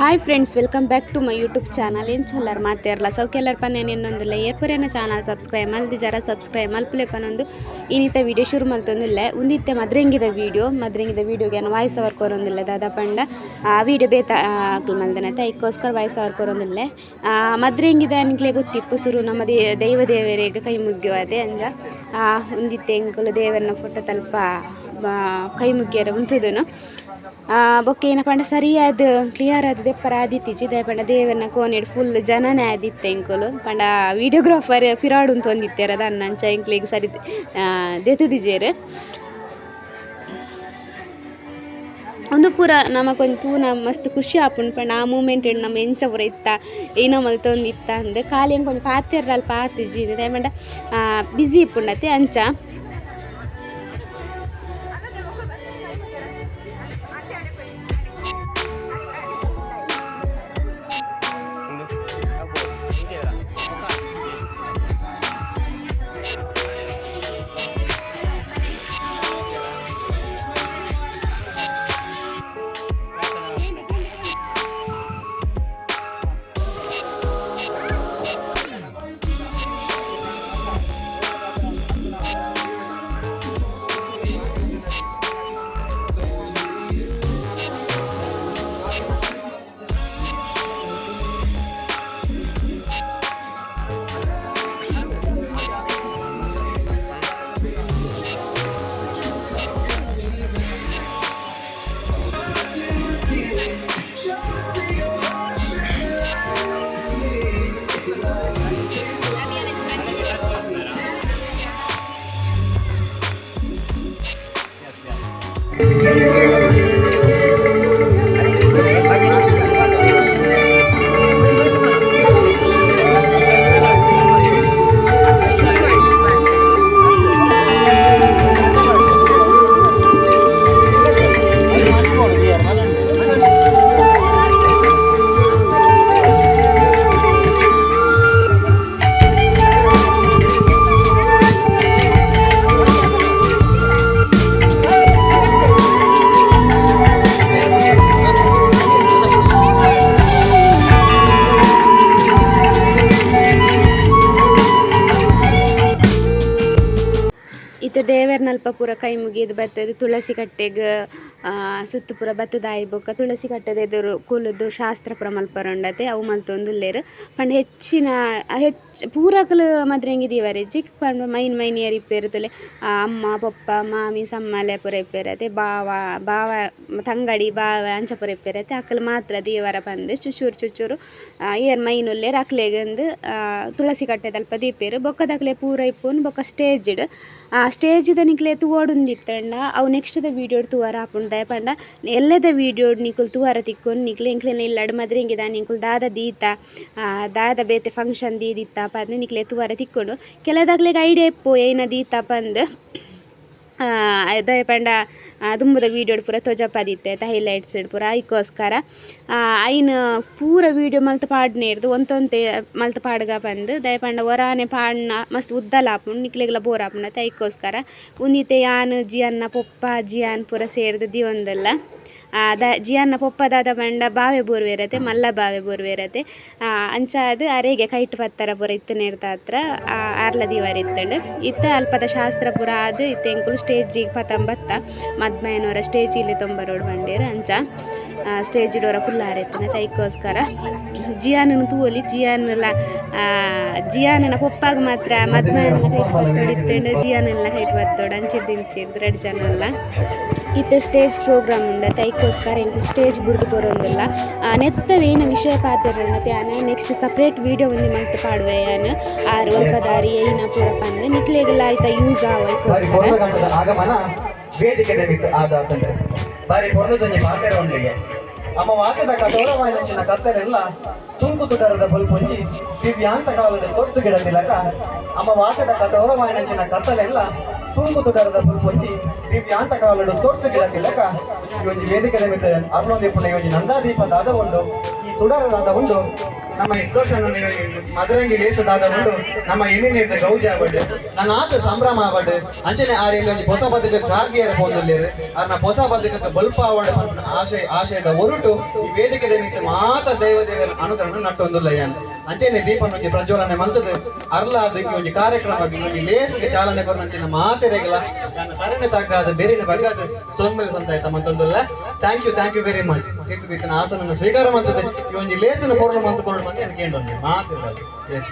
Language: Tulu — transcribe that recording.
Hi friends, welcome back to my YouTube channel. ಏನು ಚೊಲ್ಲರ್ ಮಾತೇರ್ಲ ಸೌಕೆಲ್ಲರ್ ಪನ್ನೇನು ಇನ್ನೊಂದಿಲ್ಲ ಏರ್ಪುರೇನ ಚಾನಲ್ ಸಬ್ಸ್ಕ್ರೈಬ್ ಮಲ್ದಿ ಜರ ಸಬ್ಸ್ಕ್ರೈಬ್ ಮಲ್ಪುಲೆ ಪನೊಂದು ಇನ್ನಿತ ವೀಡಿಯೋ ಶುರು ಮಲ್ತೊಂದಿಲ್ಲ. ಉಂದಿತ್ತೆ ಮದ್ರೆಂಗಿದ ವೀಡಿಯೋ, ಮದ್ರೆಂಗಿದ ವೀಡಿಯೋಗೆ ಏನು ವಾಯ್ಸ್ ಓವರ್ ಕೊರೊಂದಿಲ್ಲ ದಾದ ಪಂಡ ಆ ವೀಡಿಯೋ ಬೇತ ಅಕ್ಲು ಮಲ್ದನತೆ, ಐಕ್ಕೋಸ್ಕರ ವಾಯ್ಸ್ ಓವರ್ ಕೊರೊಂದಿಲ್ಲ. ಮದ್ರೆಂಗಿದ ನಿಕ್ಲೆ ಗೊತ್ತಿಪ್ಪು ಸುರು ನಮ್ಮ ದೈವ ದೇವರಿಗೆ ಕೈ ಮುಗ್ಯುವ ಅದೇ ಅಂಚ ಉಂದಿತ್ತೆ ಎಂಕುಲು ದೇವರನ ಫೋಟೋ ತಲ್ಪ ಕೈ ಮುಗ್ಗಿಯರ ಉಂತುದುನು. ಬೊಕ್ಕ ಏನ ಪಂಡ ಸರಿಯಾದ ಕ್ಲಿಯರ್ ಆದ್ ದೆಪ್ಪರ ಆದಿತ್ತಿಜಿ, ದಾಯೆ ಪಂಡ ದೇವರ್ನ ಕೋನೆಡ್ ಫುಲ್ ಜನನೇ ಆದಿತ್ತೆ ಎಂಕುಲು ಪಂಡ ವೀಡಿಯೋಗ್ರಾಫರ್ ಪಿರಾಡ್ ಉಂತೊಂದಿತ್ತೆರ್ ದಾನ್ನ ಅಂಚ ಎಂಕ್ಲೆಗ್ ಸರಿ ದೆತ್ತುದಿಜೆರ್. ಉಂದು ಪೂರ ನಮಕೊಂಜಿ ತೂನ ಮಸ್ತ್ ಖುಷಿ ಆಪುಂಡು ಪಂಡ ಆ ಮೂಮೆಂಟ್ ನಮ ಎಂಚ ಪೂರ ಇತ್ತ ಏನ ಮಲ್ತೊಂದಿತ್ತ ಅಂದ್ ಖಾಲಿ ಎಂಕೊಂಜಿ ಪಾತೆರ್ರ ಅಲ್ಪ ಆತಿಜಿ, ದಾಯೆ ಪಂಡ ಬಿಸಿ ಇಪ್ಪುಂಡತೆ ಅಂಚ. ಇತ್ತೆ ದೇವೆರ್ನಲ್ಪ ಪೂರ ಕೈ ಮುಗಿದ್ ಬತ್ತದ್ ತುಳಸಿ ಕಟ್ಟೆಗ್ ಸುತ್ತು ಪೂರ ಬತ್ತುದಾಯಿ ಬೊಕ್ಕ ತುಳಸಿ ಕಟ್ಟೆದ ಎದುರು ಕುಲ್ಲುದು ಶಾಸ್ತ್ರ ಪೂರ ಮಲ್ಪರುಂಡತೆ ಅವು ಮಲ್ತೊಂದುಲ್ಲೆರ್. ಪಂಡ ಹೆಚ್ಚಿನ ಹೆಚ್ಚ್ ಪೂರಕುಲು ಮದ್ರೆಂಗಿ ದೀವರೆಜ್ಜಿ ಪಂಡ ಮೈನ್ ಮೈನ್ ಏರ್ ಇಪ್ಪೆರ್ ತೂಲೆ ಅಮ್ಮ ಪೊಪ್ಪ ಮಾಮಿ ಸಮ್ಮಲೆ ಪೂರ ಇಪ್ಪೆರ್ ಅತೆ ಬಾವ ಬಾವ ತಂಗಡಿ ಬಾವ ಅಂಚ ಪೂರ ಇಪ್ಪೆರ್ ಅತೆ ಅಕುಲು ಮಾತ್ರ ದೀವರ ಪಂದ್ ಚುಚೂರು ಚುಚೂರು ಏರ್ ಮೈನ್ ಉಲ್ಲೆರ್ ಅಕ್ಲೆಗ್ ಇಂದ್ ತುಳಸಿ ಕಟ್ಟೆದಲ್ಪ ದೀಪೆರ್. ಬೊಕ್ಕದಕ್ಲೆ ಪೂರ ಇಪ್ಪುನು ಬೊಕ್ಕ ಸ್ಟೇಜ್ ಡ್ ಸ್ಟೇಜ್ ದ ನಿಕ್ಲೆ ತೂವೊಡುಂದಿತ್ತಂಡ ಅವು ನೆಕ್ಸ್ಟ್ ದ ವೀಡಿಯೋ ತೂವರ ಆಪುಂಡು, ದಾಯೆ ಪಂಡ ಎಲ್ಲೆದ ವೀಡಿಯೋ ನಿಕುಲು ತೂವರ ತಿಕ್ಕುನು. ನಿಕ್ಲೆ ಎಂಕ್ಲೆನ ಇಲ್ಲಡ್ ಮದ್ರೆಂಗಿದ ನಿಕುಲು ದಾದ ದೀತ ದಾದ ಬೇತೆ ಫಂಕ್ಷನ್ ದೀದಿತ್ತ ಪಂದ್ ನಿಕ್ಲೆ ತೂವರ ತಿಕ್ಕುಂಡು. ಕೆಲದಕ್ಲೆಗ್ ಐಡಿಯಾ ಇಪ್ಪು ಏನ ದೀತ ಪಂದ್, ದಾಯೆ ಪಂಡ ದುಂಬುದ ವೀಡಿಯೋಡ್ ಪೂರ ತೋಜಪಾದಿತ್ತೆ ಹೈಲೈಟ್ಸ್ ಪೂರ ಐಕೋಸ್ಕರ ಐನ್ ಪೂರ ವೀಡಿಯೋ ಮಲ್ತ್ ಪಾಡ್ನೇರ್ದು ಒಂತೊಂತೆ ಮಲ್ತ್ ಪಾಡ್ಗ ಪಂದ್, ದಾಯೆ ಪಂಡ ಒರಾನೆ ಪಾಡ್ನ ಮಸ್ತ್ ಉದ್ದಲ ಆಪುಂಡು ನಿಕ್ಲೆಗ್ಲ ಬೋರ್ ಆಪುಂಡು ಅತೆ ಐಕೋಸ್ಕರ. ಉಂದಿತ್ತೆ ಯಾನ್ ಜಿಯನ್ನ ಪೊಪ್ಪ ಜಿಯಾನ್ ಪೂರ ಸೇರ್ದ್ ದೀವೊಂದುಲ್ಲ. ದ ಜಿಯನ್ನ ಪೊಪ್ಪ ದಾದ ಪಂಡ ಬಾವೆ ಬೂರ್ವೆರತೆ ಮಲ್ಲ ಬಾವೆ ಬೂರ್ವೆರತೆ ಅಂಚಾದ್ ಅರೆಗೆ ಕೈಟ್ ಪತ್ತರ ಪೂರ ಇತ್ತಿನೇರ್ದಾತ್ರ ಆರ್ಲ ದೀವರೆ ಇತ್ತುಂಡು. ಇತ್ತೆ ಅಲ್ಪದ ಶಾಸ್ತ್ರ ಪೂರ ಆದ್ ಇತ್ತೆ ಎಂಕುಲು ಸ್ಟೇಜಿಗ್ ಪತೊಂಬತ್ತ ಮದ್ಮಯನವರ ಸ್ಟೇಜ್ ಇಲ್ಲೇ ತೊಂಬರೋಡು ಪಂಡೆರ್ ಅಂಚ ಸ್ಟೇಜ್ ಒರ ಕುಲ್ಲಾರೆ ಇತ್ತಿನ ಐಕೋಸ್ಕರ ಜಿಯಾನನ್ ತೂವೊಲಿ. ಜಿಯಾನ್ಲ ಜಿಯಾನನ ಪೊಪ್ಪಾಗ್ ಮಾತ್ರ ಮದ್ಮಯನಲ ಕೈಟ್ ಪತ್ತೊಡು ಇತ್ತುಂಡು, ಜಿಯಾನನ್ಲ ಕೈಟ್ ಪತ್ತೊಡು ಅಂಚಿರ್ದ್ ಇಂಚಿರ್ದ್ ರಡ್ಡ್ ಜನಲ. ಇತ್ತೆ ಸ್ಟೇಜ್ ಪ್ರೋಗ್ರಾಮ್ ಉಂಡತೆ ಐಕೋಸ್ಕರ ಎಂಕುಲು ಸ್ಟೇಜ್ ಬುಡ್ದು ಕೊರೊಂದುಲ್ಲ. ನೆತ್ತ ಏನ ವಿಷಯ ಪಾತೆರೊಂಡತೆ ಯಾನ್ ನೆಕ್ಸ್ಟ್ ಸಪ್ರೇಟ್ ವೀಡಿಯೋ ಒಂಜಿ ಮಲ್ತ್ ಪಾಡುವೆ ಯಾನ್ ಆರ್ ಒಲ್ಪದಾರಿ ಏನ ಪೂರ ಪಂದ್ ನಿಕ್ಲೆಗ್ಲ ಐತ ಯೂಸ್ ಆವು ಐಕೋಸ್ಕರ. ಆಗಮನ ವೇದಿಕೆದ ಮಿತ್ತ್ ಆದಾತಂಡ್ ಬಾರಿ ಪೊರ್ಲುದೊಂಜಿ ಪಾತೆರ ಉಂಡಿಗೆ ಅಮ್ಮ ವಾತದ ಕಠೋರವಾಯಿನಂಚಿನ ಕತ್ತಲೆಲ್ಲ ತುಂಕು ತುಡರದ ಬೊಲ್ಪೊಂಜಿ ದಿವ್ಯಾಂತ ಕಾಲದ ತೊರ್ತು ಗಿಡ ತಿಲಕ. ಅಮ್ಮ ವಾತದ ಕಠೋರವಾಯಿನಂಚಿನ ಕತ್ತಲೆಲ್ಲ ತುಂಕು ತುಡರದ ಬೊಲ್ಪೊಂಜಿ ದಿವ್ಯಾಂತ ಕಾಲಡು ತೊರ್ತು ಗಿಡ ತಿಲಕ. ಈ ಒಂಜಿ ವೇದಿಕೆದ ಮಿತ್ತ್ ಅರ್ಲೊಂದಿಪ್ಪುನ ಈ ಒಂಜಿ ನಂದಾದೀಪ ದಾದ ಉಂಡು, ಈ ತುಡರ ದಾದ ಉಂಡು. ನಮ್ಮ ಇದ್ದೋಷನ ಮದರಂಗಿ ಲೇಸದಾದ ಉಂಡು. ನಮ್ಮ ಎಣ್ಣೆ ಗೌಜ ಆವಡ್, ನನ್ನ ಆತ ಸಂಭ್ರಮ ಆವಡ್. ಅಂಚನೆ ಆರ್ ಇಲ್ಲಿ ಒಂಜಿ ಹೊಸ ಬದುಕು ಕಾರ್ಗಿಯರ ಪೋಂದುಲ್ಲೇರು. ಅರ್ನ ಹೊಸ ಬದುಕು ಬೊಲ್ಪ ಆವಡ್ ಪನ್ಪಿನ ಆಶಯದ ಒರುಟು ಈ ವೇದಿಕೆ ನಿಮಿತ್ತ ಮಾತ ದೈವ ದೇವರ ಅನುಗ್ರಹ ನಟ್ಟೊಂದುಲ್ಲ ಯಾನ್. ಅಂಚನೆ ದೀಪನ ಒಂಜಿ ಪ್ರಜ್ವಲನೆ ಮಲ್ತದು ಅರ್ಲಾದ್ ಈ ಒಂಜಿ ಕಾರ್ಯಕ್ರಮ, ಈ ಒಂಜಿ ಲೇಸ್ಗೆ ಚಾಲನೆ ಕೊರ್ನಂಚಿನ ಮಾತೆರೆಗಲ ನನ್ನ ತರಣೆ ತಗ್ಗಾದ, ಬೇರೆನೆ ಬಗ್ಗಾದ ಸೊನ್ಮೆಲ್ ಸಂತಾಯ್ತ ಮಂತೊಂದುಲ್ಲ. Thank you, thank you very much. ದಿತ್ತು ದಿತ್ತಿನ ಆಸನನ್ನು ಸ್ವೀಕಾರ ಮಂತದ್ದು ಈ ಒಂಜಿ ಲೇಸಿನ ಪೊರ್ಲು ಮಂತು ಕೊರಡು ಮಂತ ಕೇಂಡೊಂದು ಮಾತಿಲ್ಲ. ಎಸ್.